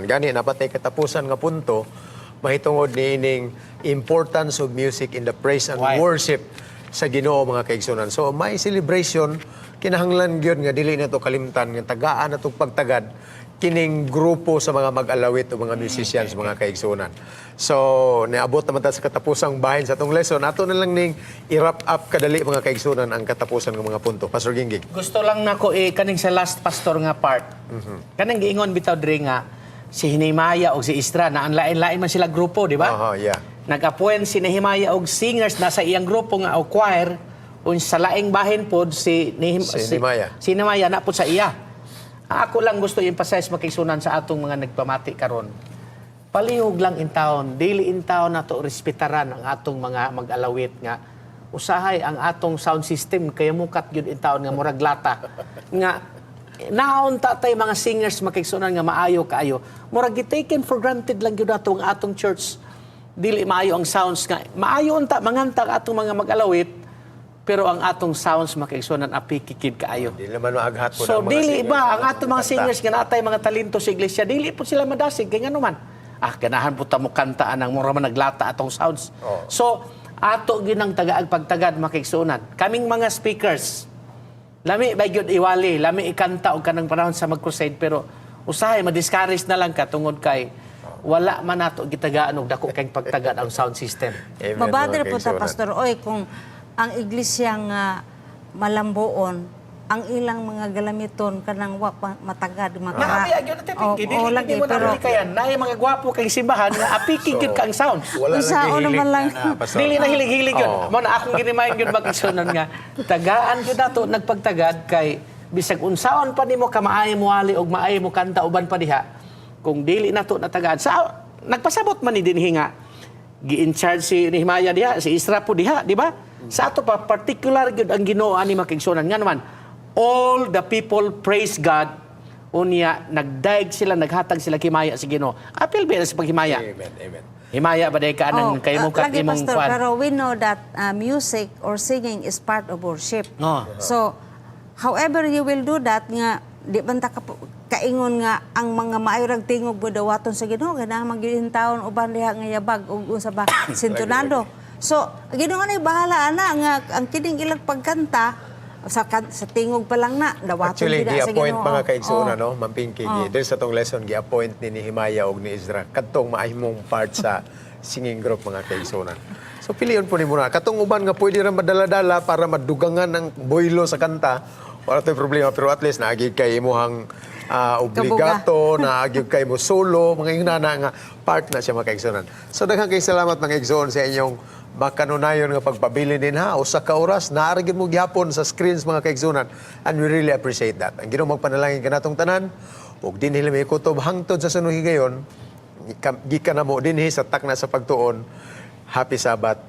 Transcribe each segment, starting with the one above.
kaigsuonan. Gani naa pa tay katapusan nga punto mahitungod niining importance of music in the praise and Why? Worship sa Ginoo, mga kaigsuonan. So may celebration, kinahanglan gyud nga dili nato kalimtan nga tagaan natong pagtagad kining grupo sa mga mag-alawit o mga musicians, mga kaigsuonan. So niabot naman ta sa katapusang bahin sa atong lesson. Ato na lang ning i-wrap up kadali, mga kaigsuonan, ang katapusan ng mga punto. Pastor Gingging. Gusto lang nako eh, kaning sa last, pastor, nga part. Kanang giingon bitaw diri nga si Nehemiah og si Ezra na ang lain-lain man sila grupo, di ba? Aha, yeah. Nag-appoint si Nehemiah og singers na sa iyang grupo nga o choir un sa laing bahin pod si Si Nehemiah. Si Nehemiah na pod sa iya. Ako lang gusto i-emphasize, makigsuonan, sa atong mga nagpamati karon. Palihog lang in town, dili in town nato respetaran ang atong mga mag-alawit nga usahay ang atong sound system kaya mukat gyud in town nga murag lata nga naunta tay mga singers, makigsuonan, nga maayo kaayo. Murag gi-taken for granted lang gyud nato ang atong church dili maayo ang sounds, nga maayo unta manganta ang atong mga mag-alawit, pero ang atong sounds, makigsuonan, apiki gyud kaayo. Dili naman maaghat po So ang mga dili singers ba ang sa atong mga kanta. Singers nga natay mga talento sa iglesia, dili po sila madasig kay ngano man, ah, ganahan po ta mo kanta anang mura man naglata atong sounds. Oo. So ato ginang tagaag pagtagad, makigsuonan. Kaming mga speakers, lami ba gyud iwali, lami ikanta og kanang panahon sa mag-crusade, pero usahay ma-discourage na lang ka tungod kay wala man nato gitagaan og dako kay pagtagad ang sound system. Amen, Mabother mga po ta, kaigsuonan. Pastor Oy, kung ang iglesia nga malambuon, ang ilang mga galamiton kanang wa pa matagad maka. Maabi gyud na Oo, Pinky, dili oo, lagi, mo na pero kayan naay mga gwapo kay simbahan nga apiki gyud ka ang sounds. Wala Unsaon lang naman gihilig lang. na, Pastor. Dili na hilig-hilig yun. Oo. Mo na akong ginimayin yun magigsuonan nga tagaan gyud nato nagpagtagad kay bisag unsaon pa nimo kamaayo mo wali og maayo mo kanta uban pa diha, kung dili nato natagaan sa nagpasabot man ni dinhi nga gi-in charge si Nehemiah diha, si Ezra po diha, di ba? Sa ato pa particular gyud ang Ginoo ani, makigsuonan, nga naman all the people praise God, unya nagdaig sila, naghatag sila himaya sa Ginoo. Apil ba sa paghimaya? Amen, amen. Himaya ba day ka anang Oh, kay mo kat lagi, imong Pastor, kwan? pero we know that music or singing is part of worship. Oh. So, however you will do that nga di man ta kaingon nga ang mga maayo rag tingog mo dawaton sa Ginoo, ganahan man gyud taon uban diha nga yabag ug unsa ba sintonado. So, Ginoo na bahala ana nga ang kining ilang pagkanta sa tingog pa lang na dawaton Actually, gyud na sa gi-appoint Ginoo. mga kaigsuonan, Oh. no? Ma'am Pinky, oh. Sa tong lesson, gi-appoint ni Nehemiah og ni Ezra kadtong maahimong part sa singing group, mga kaigsuonan. So piliyon po nimo na katong uban nga pwede ra madala-dala para madugangan ang boylo sa kanta. Wala to'y problema, pero at least naagi kay imuhang obligato, naagi kay mo solo, mga inana nga part na siya, mga kaigsuonan. So daghang kay salamat, mga igsoon, sa inyong makanunayon nga pagpabilin din ha usa ka oras naa ra gyud mo gihapon sa screens, mga kaigsuonan, and we really appreciate that. Ang Ginoo magpanalangin kanatong tanan ug dinhi lang may kutob hangtod sa sunod higayon gikan namo dinhi sa Takna sa Pagtuon. Happy Sabbath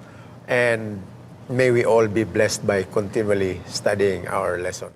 and may we all be blessed by continually studying our lesson.